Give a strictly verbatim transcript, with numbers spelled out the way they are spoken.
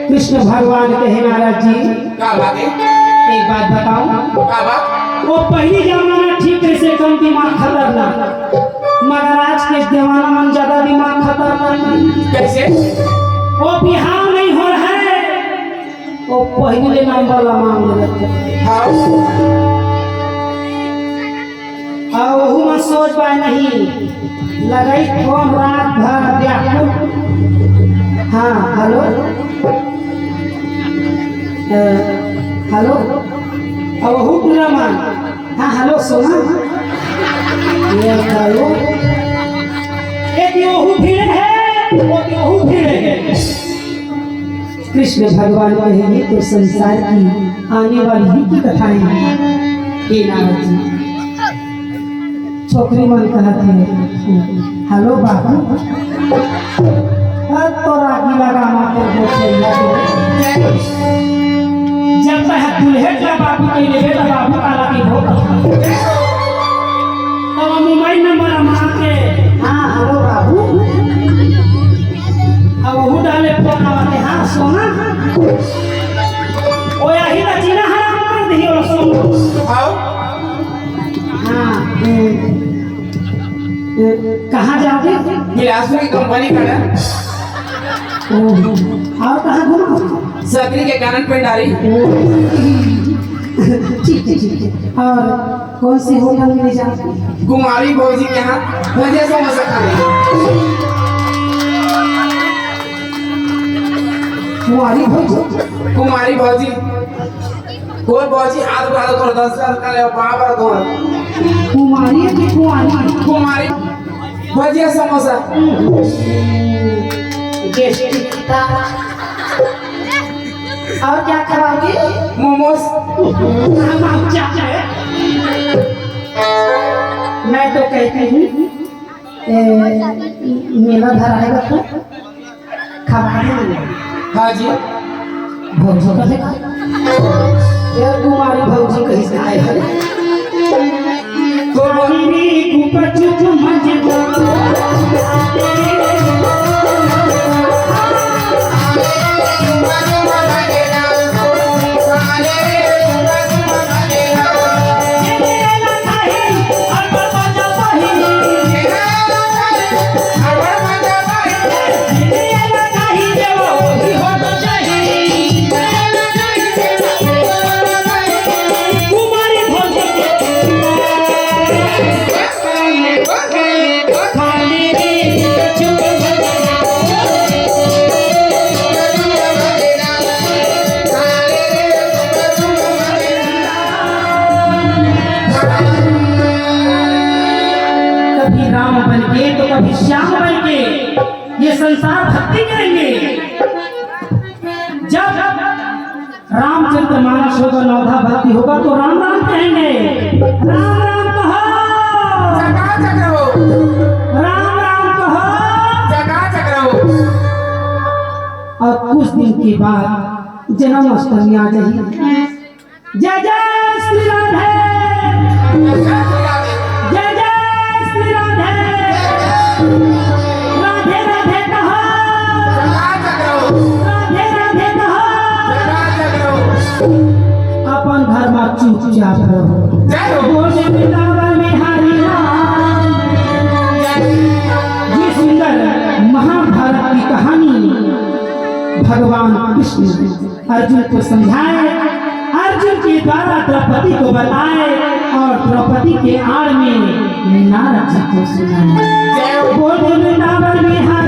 कृष्ण भगवान कहे, नारद जी, का बात है? एक बात बताऊं? का बात? वो पहली जमाना ठीक, कैसे कम दिमाग खतरनाक, मगर आज के जमाना में ज्यादा दिमाग खतरनाक है। कैसे? वो बिहाव नहीं हो रहा है, वो पहले नंबर ला मांग लेते हैं। हाँ। अउ ओहू म सोच पाए नहीं, लगई फोन रात भर व्याकुल। हाँ, हेलो। अ, हेलो। अउ ओहू टूरा म, हाँ, हेलो, सोना। ये हेलो। एक ओहू भिड़े हे, वो ओहू भिड़े हे। कृष्ण भगवान कहे, ये तो संसार की आने वाली युग की कथाएं हैं। हे नारद जी, छोकरी मन कहत हे, "हेलो बाबू, अब तो रागी लगा माते हो छैया के।" जब तक दुल्हे का बाबू कह लेबे, तो बाबू का लगे हो। तब मोबाइल नंबर मार के, "हाँ, हेलो बाबू।" अब वो डाले फोन आते, "हाँ, सोना।" ओ, यही ना जीना हराम कर दियो, सोना। आओ। हाँ, ए, ए, कहाँ जाओगे? बिलासपुर की कंपनी का ना। ओ, और कहाँ घूमो? सकरी के कानन पेंडारी। ओ, ठीक है, ठीक है। और कौन से होटल में ले जाओगे? कुमारी भौजी के यहाँ भजिया समोसा खाने। कुमारी भौजी? कुमारी भौजी। कोई भौजी हाथ उठा दो, थोड़ा दस साल का ले, वहाँ पर दो। कुमारी है कि कुंवारी? कुमारी। भजिया समोसा। ये और क्या खवाओगे? मोमोज। हम क्या है? मैं तो कहती हूँ, ए, मेला धराएगा तो खवाएंगे। हाँ जी। भौजी का देखा? ये तुम्हारी भौजी कहीं से आए हैं? तो बोली, "चुप चुप मत बोल।" कभी राम बन के तो कभी श्याम बन के ये संसार भक्ति करेंगे। जब रामचरित मानस होगा, नवधा भक्ति होगा तो राम राम कहेंगे। राम राम कहो। चकाचक रहो। राम राम कहो। चकाचक रहो। और कुछ दिन के बाद जन्माष्टमी आ जाएगी। जय जय श्री राधे। जय जय श्री राधे। राधे राधे कहो। राधे राधे कहो। अपन घर में चुपचाप रहो। जय हो। बोल वृंदावन बिहारी लाल। ये सुंदर महाभारत की कहानी भगवान कृष्ण अर्जुन को समझाए, अर्जुन के द्वारा द्रौपदी को बताए और द्रौपदी के आड़ में नारद जी को सुनाए। जय हो। बोल वृंदावन बिहारी